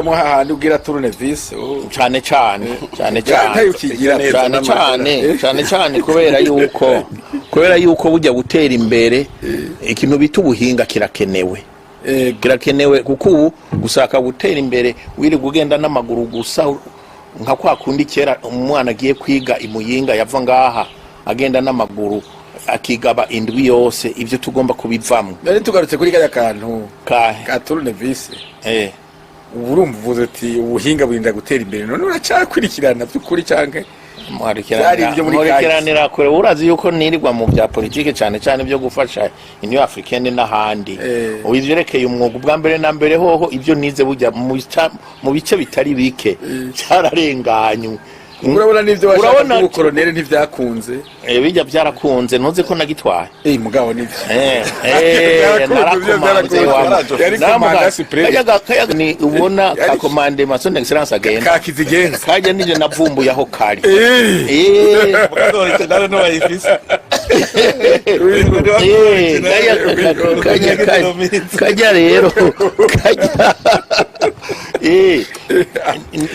Hahandi ubwira tournevis. Cyane cyane, cyane cyane. Ntayo ukigira. Cyane cyane, cyane cyane, kubera yuko bujya gutera imbere, ikintu bita ubuhinga kirakenewe. Kirakenewe kuko ubu gushaka gutera imbere wirirwa ugenda n'amaguru gusa, nka kwa kundi kera umwana agiye kwiga imuyinga yava ngaha agenda n'amaguru akigaba indwi yose, ibyo tugomba kubivamo. Nari tugarutse kuri kariya kantu Kahe? ka tournevis. Ubu urumva uvuze uti ubuhinga burinda gutera imbere, none uracyakurikirana by'ukuri canke byari ibyo muri kahise? Nkurikiranira kure. Urazi yuko nirirwa mu bya politike, cyane cyane byo gufasha Union Africaine n'ahandi. Ubu ivyerekeye umwuga, ubwa mbere na mbere hoho ibyo nize burya mu bice bitari bike cyararenganywe. Urabona n'ibyo washaka Urabona. by'ubukoronere ntibyakunze. Bijya byarakunze, ntuzi ko nagitwaye? Mugabo nibyo. Eh, Byarakunze, narakomanze. byarakunze. Wa Yari commandant suprême. Kayaga ni ubona ka commandement son excellence agenda Ka kizigenza. Kajya nije navumbuye aho kari. Original ntiwayifise. Kajya rero kajya.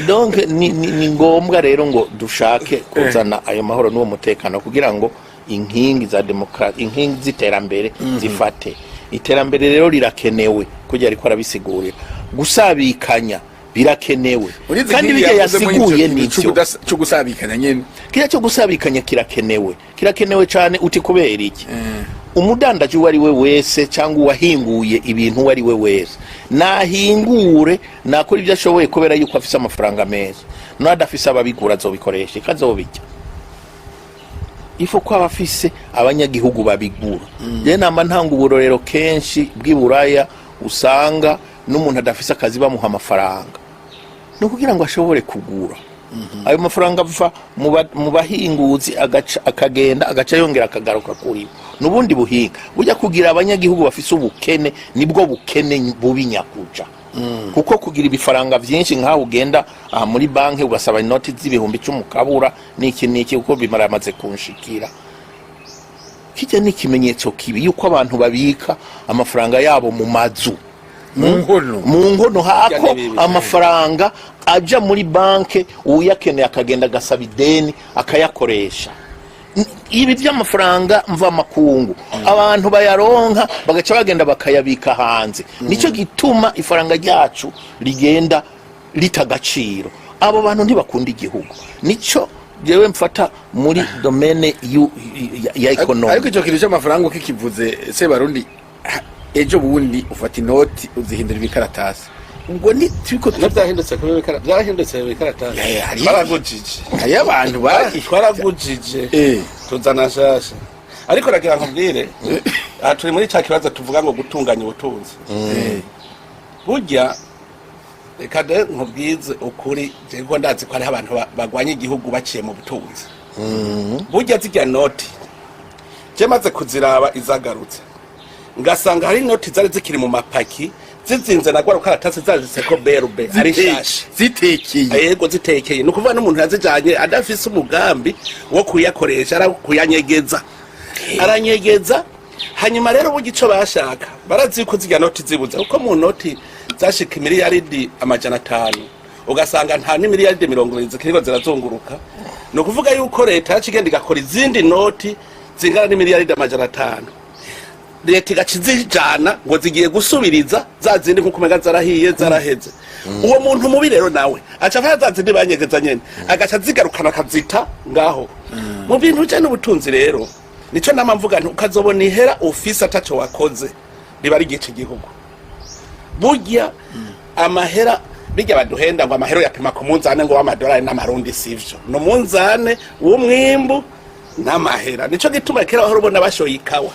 Donc ni ngombwa rero ngo dushake kuzana ayo mahoro n'uwo mutekano kugira ngo inkingi za demokarasi, inkingi z'iterambere zifate. Iterambere rero rirakenewe kujya, ariko arabisigurira, gusabikanya birakenewe. Kandi bijya yasiguye nivyo. Cyo gusabikanya nyene. Kiriya cyo gusabikanya kirakenewe, kirakenewe cyane. Uti kubera iki? Umudandaji uwo ari we wese cyangwa uwahinguye ibintu uwo ari we wese, nahingure, nakora ibyo ashoboye, kubera yuko afise amafaranga meza, n'adafise ababigura azobikoresha ikazobijya ifo ko aba afise abanyagihugu babigura. Rero nama ntanga uburorero kenshi bw'iburaya, usanga n'umuntu adafise akazi bamuha amafaranga, ni ukugira ngo ashobore kugura. Ayo mafaranga ava mu bahinguzi, agaca akagenda, agaca yongera akagaruka kuri bo. N'ubundi buhinga bujya kugira abanyagihugu bafise ubukene, nibwo bukene bubi nyakuja, kuko kugira ibifaranga byinshi nkaho ugenda aha muri banki ugasaba inoti z'ibihumbi 10 ukabura n'iki n'iki, kuko bimara yamaze kunshikira. Kijya ni ikimenyetso kibi yuko abantu babika amafaranga yabo mu mazu, mu nkono. Mu nkono hako. Ni bibi. Amafaranga aja muri banke, uyakeneye akagenda agasaba ideni akayakoresha. Ibi by'amafaranga mvamakungu abantu bayaronka bagaca bagenda bakayabika hanze, nicyo gituma ifaranga ryacu rigenda rita agaciro. Abo bantu ntibakunda igihugu. Nicyo jewe mfata muri domaine ya économie. Ariko icyo kintu cy'amafaranga ukikivuze, Sebarundi, ejo bundi ufata inoti uzihindura ibikaratasi, ubwo ni turiko No byahindutse kuri byarahindutse ibikaratasi. Twaragujije. Hariyo abantu bari Twaragujije, tuzana nshasha. Ariko ragira nkubwire, aha turi muri cya kibazo tuvuga ngo gutunganya ubutunzi. Burya reka de nkubwize ukuri, jewe ndazi ko hariho abantu bagwanya igihugu baciye mu butunzi. Burya zirya noti je maze kuziraba izagarutse, ngasanga hari inoti zari zikiri mu mapaki zizinze na rwa rukaratasi zanditseko BRB, ari nshasha. Zitekeye. Yego, zitekeye. Ni ukuvuga n'umuntu yazijanye adafise umugambi wo kuyakoresha, ara kuyanyegeza, aranyegeza. Hanyuma rero burya ico bashaka, barazi ko zirya noti zibuze, kuko mu noti zashika imiliyaridi 500, ugasanga nta n'imiliyaridi 70 zikiriko zirazunguruka. Ni ukuvuga yuko leta yaca igenda igakora izindi noti zingana n'imiliyaridi 500, leta igaca izijana ngo zigiye gusubiriza za zindi, nkuko umenga zarahiye, zaraheze. Uwo muntu mubi rero nawe aca afata za zindi banyegeza nyene, agaca azigarukana akazita ngaho mu bintu bijanye n'ubutunzi. Rero nico nama mvuga nti ukazobona ihera ufise ataco wakoze, riba rigica igihugu. Burya amahera bijya baduhenda ngo amahera yapima ku munzane ngo w'amadolari n'amarundi, sivyo, ni umunzane w'umwimbu n'amahera. Nico gituma kera wahora ubona bashoye ikawa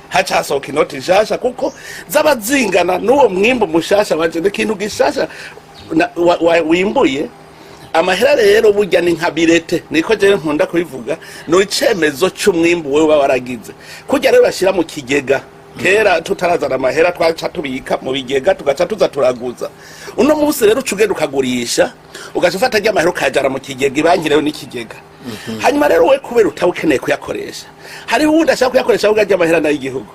haca hasohoka inoti nshasha, kuko zaba zingana n'uwo mwimbu mushasha waje, n'ikintu gishasha wimbuye. Amahera rero burya ni nka bulletin, niko jewe nkunda kubivuga, ni icemezo c'umwimbu wewe uba waragize. Kurya rero bashyira mu kigega, kera tutarazana amahera twaca tubika mu bigega, tugaca tuza turaguza. Uno munsi rero uca ugenda ukagurisha, ugaca ufata rya mahera ukayajana mu kigega. Ibanki rero n'ikigega. Hanyuma rero we kubera utaba ukeneye kuyakoresha, hariho uwundi ashaka kuyakoresha, ahubwo arya amahera n'ay'igihugu,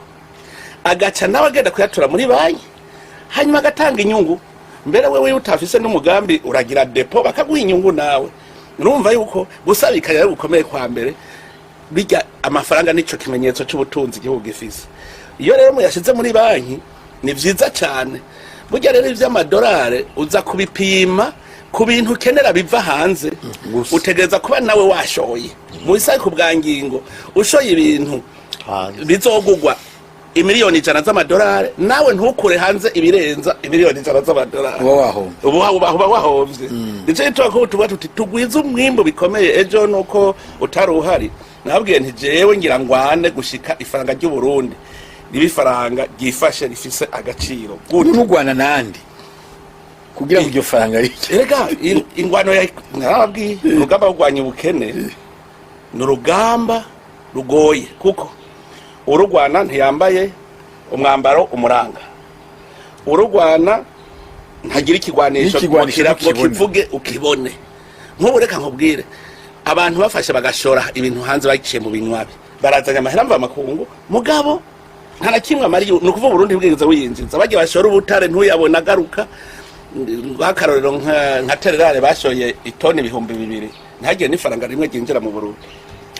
agaca nawe agenda kuyatura muri banki, hanyuma agatanga inyungu. Mbere wewe utafise n'umugambi, uragira dépôt bakaguha inyungu nawe. Urumva yuko gusabikanya rero gukomeye kwa mbere. Bijya amafaranga nico kimenyetso c'ubutunzi igihugu gifise. Iyo rero muyashize muri banki ni vyiza cane. Burya rero ivy'amadolari uza kubipima ku bintu ukenera biva hanze. Gusa. Utegereza kuba nawe washoye mu bisaye ku bwa ngingo, ushoye ibintu Hanze. bizogugwa 100 miliyoni z'amadolari, nawe ntukure hanze ibirenza 100 miliyoni z'amadolari. Uba wahombye. Uba wahombye. Nico gituma ko tuba tuti tugwize umwimbu bikomeye. Ejo nuko utari uhari, nababwiye nti jewe ngira ngwane gushika ifaranga ry'u Burundi riba ifaranga ryifashe, rifise agaciro. Gute? N'urwana nande kugira ngo iryo faranga rike? Erega ingwano ya narababwiye, urugamba rwo kurwanya ubukene ni urugamba rugoye, kuko urugwana ntiyambaye umwambaro umuranga, urugwana ntagira ikigwanisho N'ikigwanisho ngo ntukibone. kivuge ukibone. Nk'ubu reka nkubwire, abantu bafashe bagashora ibintu hanze baciye mu binywabi, barazanye amahera mva makungu, mugabo nta na kimwe amariye. Ni ukuvuga Uburundi bwigeze wiyinjiza bagiye bashora ubutare, ntuyabona agaruka. Nk'akarorero, nka tererare bashoye itoni 2000, ntihagire n'ifaranga rimwe ryinjira mu Burundi.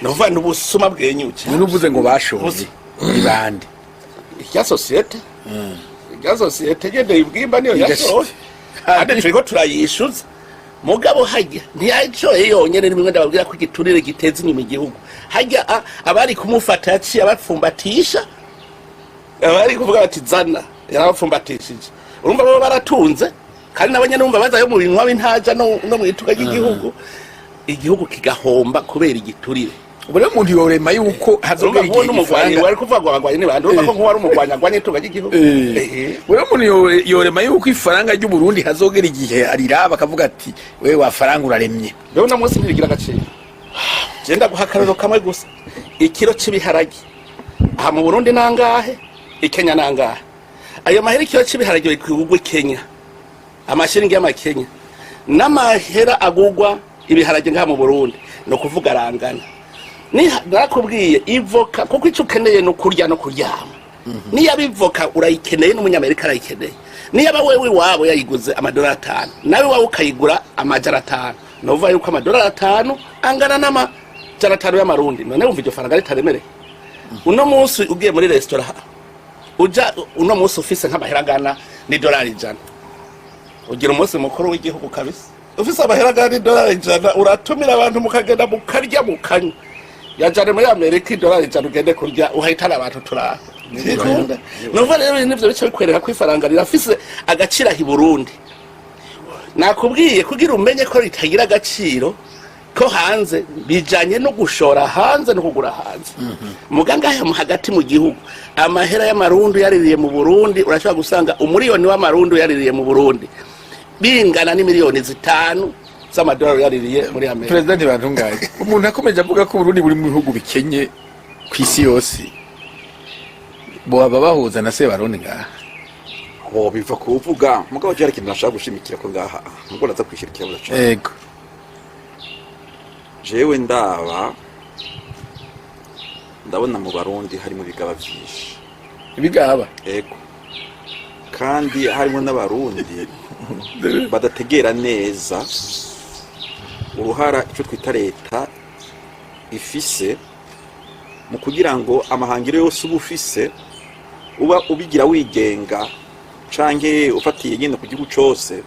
Ni ukuvuga ni ubusuma bwenyuke. None uvuze ngo bashoye Ubusa. ni bande? Irya sosiyete nyene ibwimba niyo yashoye, kandi turiko turayishuza. Mugabo hajya ntiyashoye yonyene. Nimwe ndababwira ko igiturire giteza inyuma igihugu. Hajya abari kumufata yaciye abapfumbatisha, abari kuvuga bati zana yarabapfumbatishije. Urumva bo baratunze, kandi nabo nyene urumva bazayo mu binywa b'intaja no mu ituka ry'igihugu, igihugu kigahomba kubera igiturire. Ubu rero umuntu yorema yuko Urumva hazogera nk'uwo igihe n'umugwanyi ifaranga wari kuvuga ngo abagwanyi ni bande? Urumva ko nk'uwari umugwanyi agwanya itunga ry'igihugu. Ubu rero umuntu yorema yuko ifaranga ry'u Burundi hazogera igihe ariraba akavuga ati: "Wewe wa faranga uraremye." Rero uno munsi ntirigira agaciro. Genda guha akarorero kamwe gusa: ikiro c'ibiharage aha mu Burundi nangahe? I Kenya nangahe? Ayo mahera ikiro c'ibiharage kigugwa i Kenya, amashiringi y'amakenya n'amahera agugwa ibiharage ngaha mu Burundi, ni ukuvuga arangana. Narakubwiye ivoka, kuko icyo ukeneye ni ukurya no kuryama. Niyo ivoka urayikeneye, n'umunyamerika arayikeneye. Niyo aba wewe iwabo yayiguze amadolari 5, nawe iwawe ukayigura 500, ni ukuvuga yuko amadolari 5 angana n'500 y'amarundi. None wumva iryo faranga ritaremereye? Uno munsi ugiye muri resitora, uja uno munsi ufise nk'amahera angana n'100 dolari, ugira umunsi mukuru w'igihugu kabisa. Ufise amahera angana n'100 dolari, uratumira abantu, mukagenda mukarya, mukanywa. Yajane muri Amerika 100 dolari, ugende kurya uhahitana abantu turaha. Ntibikunda. Numva rero nivyo bica bikwereka ko ifaranga rirafise agaciro aho i Burundi. Nakubwiye, kugira umenye ko ritagira agaciro ko hanze, bijanye no gushora hanze no kugura hanze. Muga ngaha hagati mu gihugu, amahera y'amarundi yaririye mu Burundi, urashobora gusanga 1 umuriyoni w'amarundi yaririye mu Burundi bingana n'5 miliyoni z'amadolari yaririye muri Amerika. Perezida Ntibantunganye, umuntu akomeje avuga ko Uburundi buri mu bihugu bikenye ku isi yose, boba bahuza na Sebarundi ngaha? Oh, biva kuvuga. Mugabo je hari ikintu nashaka gushimikira ko ngaha, nubwo naza kwishira ikibazo cyane. Ego. Jewe ndaba ndabona mu Barundi harimo ibigaba vyinshi. Ibigaba? Ego, kandi harimo n'Abarundi badategera neza uruhara icyo twita leta ifise mu kugira ngo amahangiro yose uba ufise, uba ubigira wigenga canke ufatiye nyine ku gihugu cose,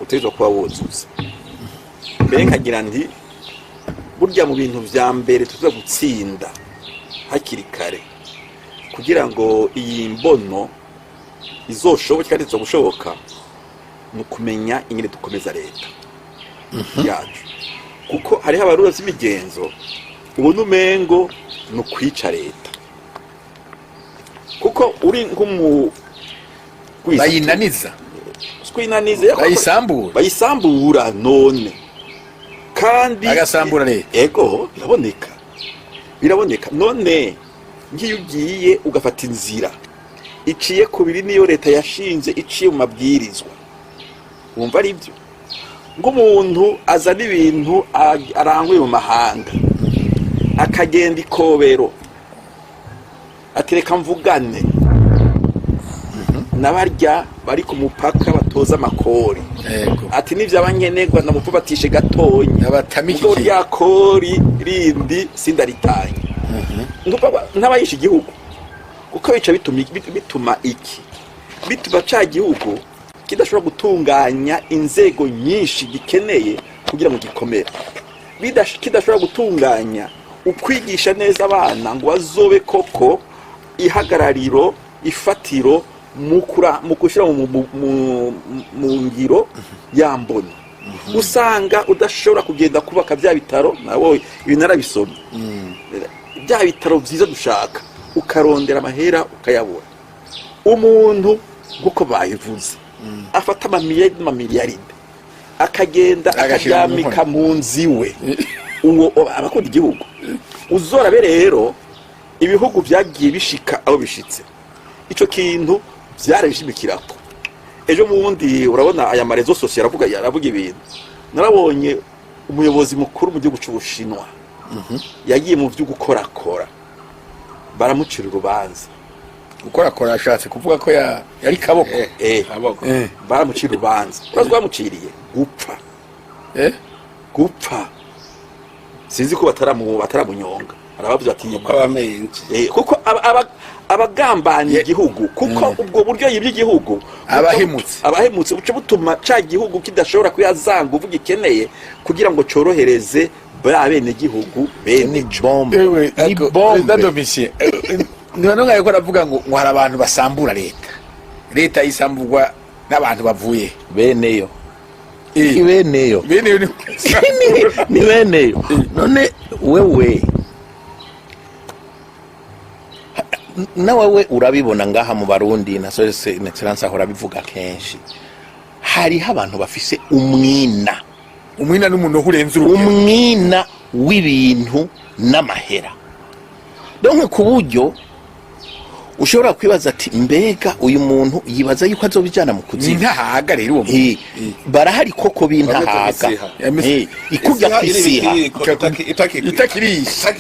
utegerezwa kuba wuzuza. Mbere nkagira nti burya mu bintu vya mbere tuza gutsinda hakiri kare kugira ngo iyi mbono izoshoboke kandi izogushoboka, ni ukumenya ingene dukomeza leta yacu, kuko hariho abarundi b'imigenzo ubona umengo ni ukwica leta, kuko uri nk'umu Bayinaniza. Kwinaniza. Bayisambura. Bayisambura. None kandi Bagasambura leta. Ego, biraboneka, biraboneka. None nk'iyo ugiye ugafata inzira iciye kubiri niyo leta yashinze, iciye mu mabwirizwa, wumva ari byo? Nk'umuntu azana ibintu aranguye mu mahanga, akagenda ikobero, atereka mvugane n'abarya bari ku mupaka. atoza amakori. Ati nivyaba nkenerwa ndamupfubatishe gatonya. Abatamike. Ubwo rya kori rindi sindaritanye. Ndumva ntabayishe igihugu, kuko bica bituma iki bituma ca gihugu kidashobora gutunganya inzego nyinshi gikeneye kugira ngo gikomere. Kidashobora gutunganya ukwigisha neza abana ngo bazobe koko ihagarariro, ifatiro mu gushyira mu ngiro ya mboni. Usanga udashobora kugenda kubaka bya bitaro, nawe ibi narabisomye, bya bitaro byiza dushaka, ukarondera amahera ukayabura. Umuntu nk'uko babivuze afata amamiliyaride n'amamiliyaride akagenda Agashyira mu akaryamika mu nzu iwe, uwo abakunda igihugu. Uzorabe rero ibihugu byagiye bishika aho bishitse, ico kintu byarabishimikirako. Ejo bundi urabona aya ma réseaux sociaux aravuga ibintu. Narabonye umuyobozi mukuru mu gihugu c'Ubushinwa yagiye mu vyo gukorakora, baramucira urubanza. Gukorakora ashatse kuvuga ko yari kaboko. Kaboko. Baramucira urubanza. Urazi bamuciriye gupfa. Gupfa. Sinzi ko bataramunyonga. Arabavuze ati Uko abamenye. Kuko abagambaniye igihugu, kuko ubwo buryo yibye igihugu Abahemutse. Abahemutse buca butuma ca gihugu kidashobora kuyazanga uvuga ikeneye kugira ngo corohereze ba bene gihugu bene. Ni bombe. Ewe, ni ariko bombe. Perezida Domitien, niba ntungaye ko aravuga ngo hari abantu basambura leta, leta isamburwa n'abantu bavuye Beneyo. Ni beneyo. Bene yo. Ni beneyo. None wewe nawewe urabibona ngaha mu Barundi, na so excellence ahora abivuga kenshi, hariho abantu bafise umwina. Umwina n'umuntu urenze urugero. Umwina w'ibintu n'amahera, donc ku buryo ushobora kwibaza ati: mbega uyu muntu yibaza yuko azobijana mu Ni kuzimu? Ntahaga rero uwo muntu. Barahari koko b'intahaga. Imisiha. Ikurya kwisiha. Itakirisha.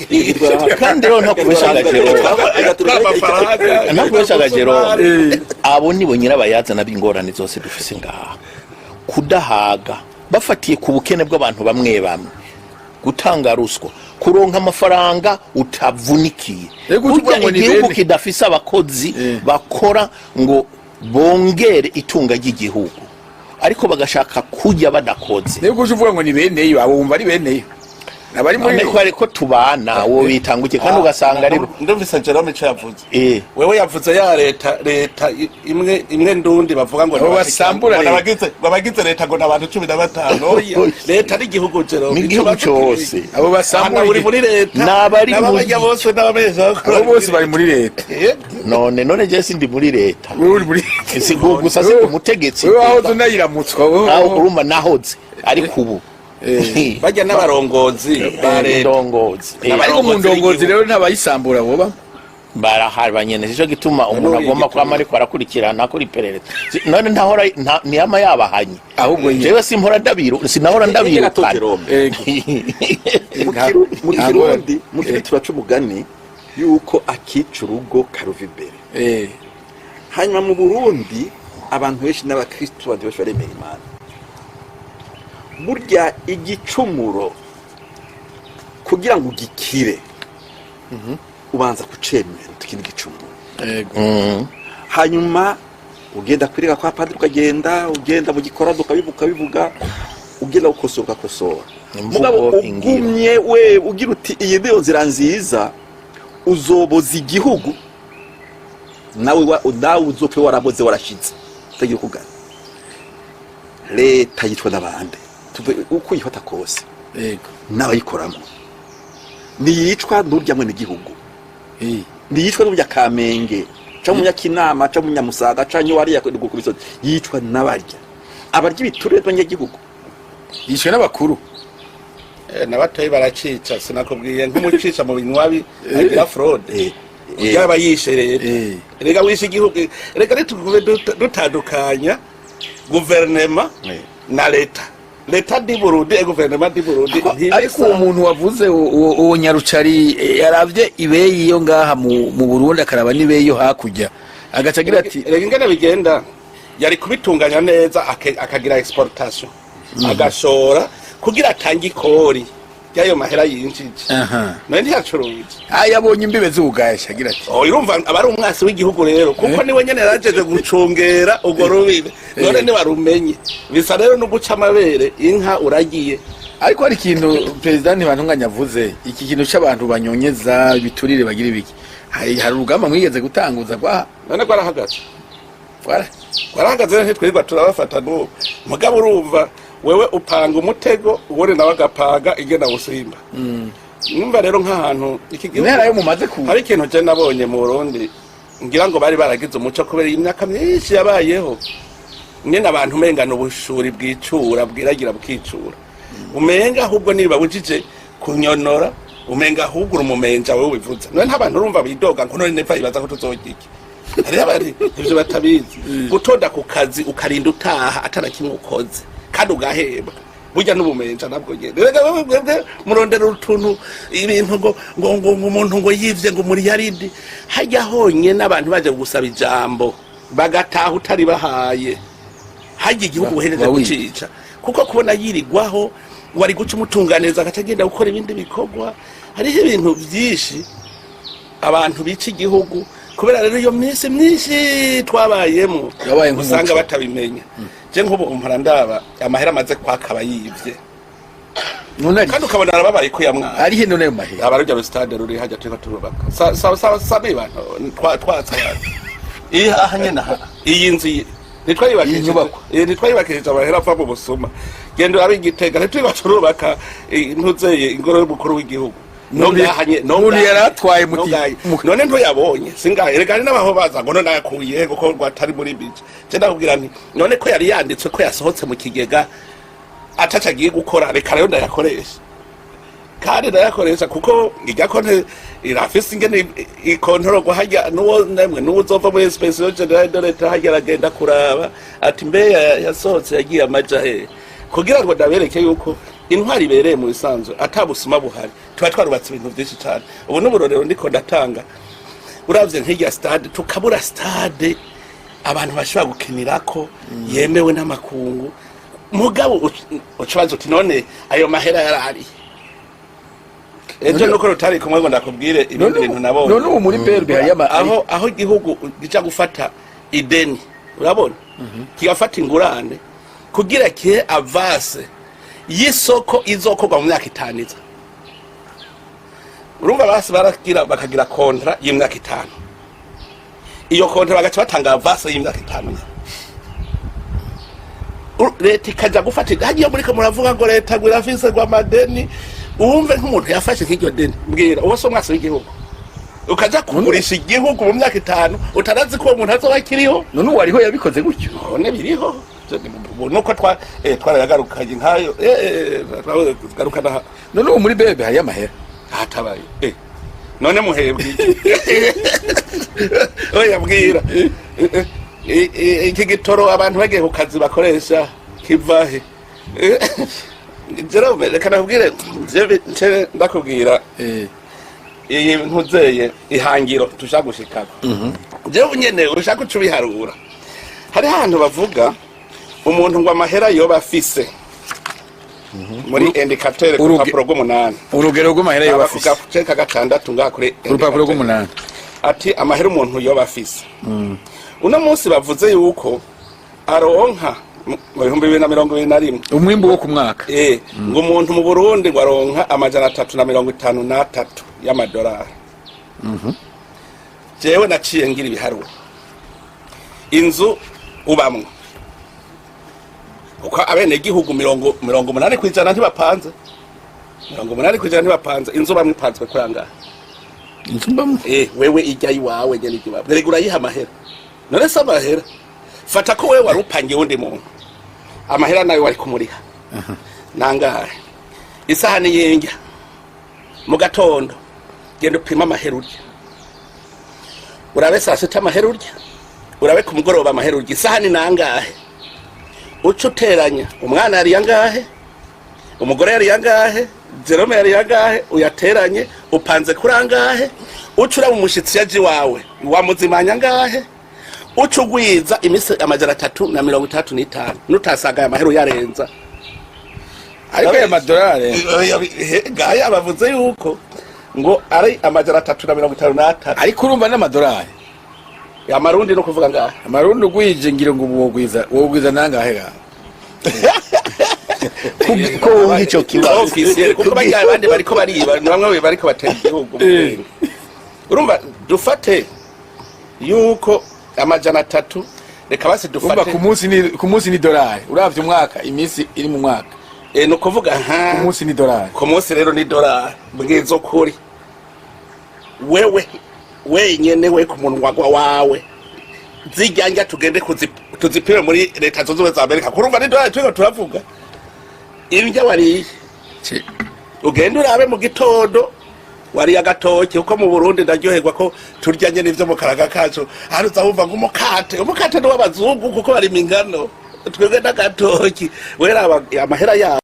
Kandi rero ntakubeshaga Jerome, ntakubeshaga Jerome, abo nibo nyirabayazana b'ingorane zose dufise ngaha. Kudahaga bafatiye ku bukene bw'abantu bamwe bamwe, gutanga ruswa, kuronka amafaranga utavunikiye. Ego, Burya utuvuga ngo ni igihugu bene. kidafise abakozi bakora ngo bongere itunga ry'igihugu, ariko bagashaka kurya badakoze. Niba uje uvuga ngo ni beneyo, abo wumva ari beneyo abari muri None ko ariko tubana, wowe bitanguke kandi ugasanga ari Ndumvise Jerome ico yavuze. Wewe yavuze ya leta imwe imwe ndundi bavuga ngo Abo basambura ngo leta. ngo abagize leta ngo n'abantu 15. Oya, leta ari igihugu, Jerome. Ni igihugu cose. Abo basambura uri muri leta. N'abari n'ababajya bose n'ababesha. Abo bose bari muri leta. None je sindi muri leta? Wewe uri muri Si gusa si umutegetsi. Wewe wahoze unayiramutswa wewe. Aho urumva nahoze, ariko ubu Bajya n'abarongozi ba leta. Indongozi. Ariko mu ndongozi rero ntabayisambura boba. Barahari banyene. Sico gituma umuntu None agomba igituma. kwama ariko arakurikirana, akora iperereza. None ntahora ntiyama yabahanye? Ahubwo nyine. Jewe simpora ndabiru, sinahora Gato. ndabirukana. Jerome. Ego. Mu Kirundi, mu Kirundi turaca umugani yuko akica urugo karuva imbere. Hanyuma mu Burundi abantu benshi n'abakristu, abantu benshi baremera Imana. Burya igicumuro kugira ngo ugikire ubanza kucemera uti iki ni igicumuro. Hanyuma ugenda kwirega kwa padiri, ukagenda ugenda mu gikorano ukabivuga, ukabivuga, ugenda gukosora ugakosora. Imvugo, mugabo ingiro. Ugumye we ugira uti iyi niyo nzira nziza, uzoboza igihugu nawe nawe uzopfe waraboze, warashize utagira uko ugana. Leta yitwa n'abandi. Uko uyifata kose n'abayikoramo, ntiyicwa n'urya mwene gihugu, ntiyicwa n'urya Kamenge canke umunyakinama canke umunyamusaga canke wariya ku misozi, yicwa n'abarya abarya ibiturire by'abanyagihugu. Yishwe n'abakuru. N'abatoyi baracica. Sinakubwiye nk'umucica mu binywabi agira fraude? Yaba yishe leta. Rega wishe igihugu. Rega ntitugume dutandukanya guverinema na leta. Leta di Burundi e guverinema di Burundi ntibisa. Ariko uwo muntu wavuze, uwo nyarucari, yaravye ibeyi yo ngaha mu Burundi, akaraba n'ibeyi yo hakurya, agaca agira ati Rega ingene bigenda. Yari kubitunganya neza, akagira exportation, agashora kugira atange ikori ry'ayo mahera yinjije. None ntiyacuruje? Ayabonye imbibe zugaye, agira ati: Oh, urumva aba ari umwasi w'igihugu rero, kuko niwe nyene yarajeje gucungera urwo rubibe. None ntiwarumenye, bisa rero no guca amabere inka uragiye. Ariko hari ikintu Perezida Ntibantunganya avuze, iki kintu c'abantu banyonyeza ibiturire, bagira ibiki. Hari urugamba mwigeze gutanguza rwa None rwarahagaze. Rwara Rwarahagaze rero, ntitwirirwa turabafata n'ubu. Mugabo urumva, wewe upanga umutego, uwundi nawe agapanga ingena busimba. Numva rero nk'ahantu iki gihugu Intera yo mumaze ku hari ikintu je nabonye mu Burundi, ngira ngo bari baragize umuco kubera imyaka myinshi yabayeho nyene, abantu umenga ubushuri bwicura, bwiragira bukicura. Umenga ahubwo niba bujije kunyonora, umenga ahubwo uri umumenja wewe wivuze. None ntabantu urumva bidoga ngo none nepfa ibaza ko tuzorya iki? Hariho abari ivyo batabizi, gutonda ku kazi ukarinda utaha atana kimwe ukoze kandi ugahembwa, burya n'ubumenja nabwo nyene. Rega wewe, mwebwe murondera utuntu, ibintu ngo umuntu ngo yivye ngo muri yaridi hajya honyene, abantu baje gusaba ijambo bagataha utari bahaye, hajya igihugu uhereje Wawivye. gucica, kuko kubona yirigwaho wari guca umutunganiriza agaca agenda gukora ibindi bikorwa. Hariho ibintu byinshi abantu bica igihugu kubera rero iyo minsi myinshi twabayemo Yabaye nk'umuco. usanga batabimenya. Je nk'ubu mpora ndaba amahera amaze kwaka abayivye, None ari kandi ukabona arababaye ko yamwaye. Ari he none ayo mahera? Aba rujya stade ruri hajya turiko turubaka, sa sa sa sa bantu twatsa abantu iyi aha nyene, aha iyi nzu iyi ntitwayubakishije. Iyi nyubakwa. Ntitwayubakishije amahera ava mu busuma. Genda urabe Igitega, ntitwiba turubaka ntuzeye ingoro y'umukuru w'igihugu. No ngaha no None ngaha yaratwaye no ngaha. None ntuyabonye singahe? Reka hari n'abaho baza ngo none ayakuye kuko ngo atari muri bije. Je ndakubwira nti none ko yari yanditswe ko yasohotse mu kigega ataco agiye gukora, reka rero ndayakoresha, kandi ndayakoresha kuko irya konte irafise ingene ikontororwa harya. N'uwo nemwe n'uwo uzova muri Inspection Générale de l'État harya aragenda kuraba ati mbe yasohotse yagiye amaja he, kugira ngo ndabereke yuko intwari ibereye mu bisanzwe atabusuma buhari. Tuba twarubatse ibintu byinshi cyane. Ubu n'uburorero ndiko ndatanga, uravye nk'irya stade, tukabura stade abantu bashobora gukinirako yemewe n'amakungu. Mugabo ucubaza uti none ayo mahera yarari ejo? Nuko rutari kumwe ngo ndakubwire ibindi bintu nabonye. None ubu muri BRB hari ama Aho igihugu gija gufata ideni, urabona kigafata ingurane kugira kihe avance y'isoko izokorwa mu myaka 5 iza. Urumva basi baragira bakagira contrat y'imyaka 5, iyo contrat bagaca batanga avance y'imyaka 5 nyene. Leta ikaja gufata hagiye muriko muravuga ngo leta ngo irafise ngo amadeni. Wumve nk'umuntu yafashe nk'iryo deni, mbwira uwo si umwasi w'igihugu? Ukaja kugurisha igihugu mu myaka 5 utarazi ko uwo muntu azoba akiriho. None ubu hariho yabikoze gutyo? None biriho. Ubu nuko twarayagarukanye nkayo, twagarukana. None ubu muri BRB hari amahera? Hatabaye. None muhebwe iki? Oya, bwira. Iki gitoro abantu bagiye ku kazi bakoresha kivahe? Jerome, reka nakubwire, nce ndakubwira iyi ntuzeye ihangiro tushaka gushikako. Jewe nyene ushaka uca ubiharura. Hariho ahantu bavuga umuntu ngo amahera yoba afise muri indicateur ku rupapuro rw'umunani. Urugero rw'amahera yoba afise. Ku gace ka gatandatu ngaha kuri Urupapuro indicateur. rw'umunani. Ati amahera umuntu yoba afise uno munsi, bavuze yuko aronka mu 2021 Umwimbu wo ku mwaka. Ngo umuntu mu Burundi ngo aronka 353 y'amadolari. Jewe naciye ngira ibiharuro, inzu ubamwo, kuko abenegihugu 80% ntibapanze, 80% ntibapanze. Inzu bamwe ipanzwe kuri angahe? Inzu mbamwo? Wewe ijya iwawe nyene ijya iwawe, erega urayiha amahera. None se amahera, fata ko wewe wari upangiye uwundi muntu, amahera nawe wari kumuriha nangahe? Isahani y'indya mu gatondo, genda upime amahera urya, urabe saa sita amahera urya, urabe ku mugoroba amahera urya, isahani nangahe? Uca uteranya umwana yariye angahe, umugore yariye angahe, Jerome yariye angahe, uyateranye upanze kuri angahe. Uca uraba umushitsi yaje iwawe, wamuzimanya angahe? Uca ugwiza iminsi 365, nutasanga aya mahera uyarenza. Ariko aya madolari Ngaya bavuze yuko ngo ari 353. Ariko urumva n'amadolari. Amarundi no kuvuga ngaha. Amarundi ugwije, ngira ngo ubu wogwiza nangahe ga? Ko wumva ico kibazo. Officiel, kuko barya abandi bariko bariba ni bamwe bariko batera igihugu mu bwenge. Urumva, dufate yuko 300, reka basi Urumva, dufate. Ku munsi ni dolari, uravye umwaka, iminsi iri mu mwaka. Ni ukuvuga ha Ku munsi ni dolari. Ku munsi rero ni dolari. Mbwizo kuri wewe wenyene, we ku munwa wawe, zirya ndya tugende tuzipime muri Leta Zunze Ubumwe za Amerika. Kurumva ni dolari turiko turavuga. Indya wariye, ugende urabe mu gitondo wariye agatoki, kuko mu Burundi ndaryoherwa ko turya nyene ivyo mu karaga kacu. Hano uza wumva ngo umukate, umukate ni w'abazungu kuko barima ingano, twebwe n'agatoki. Weraba amahera yabo.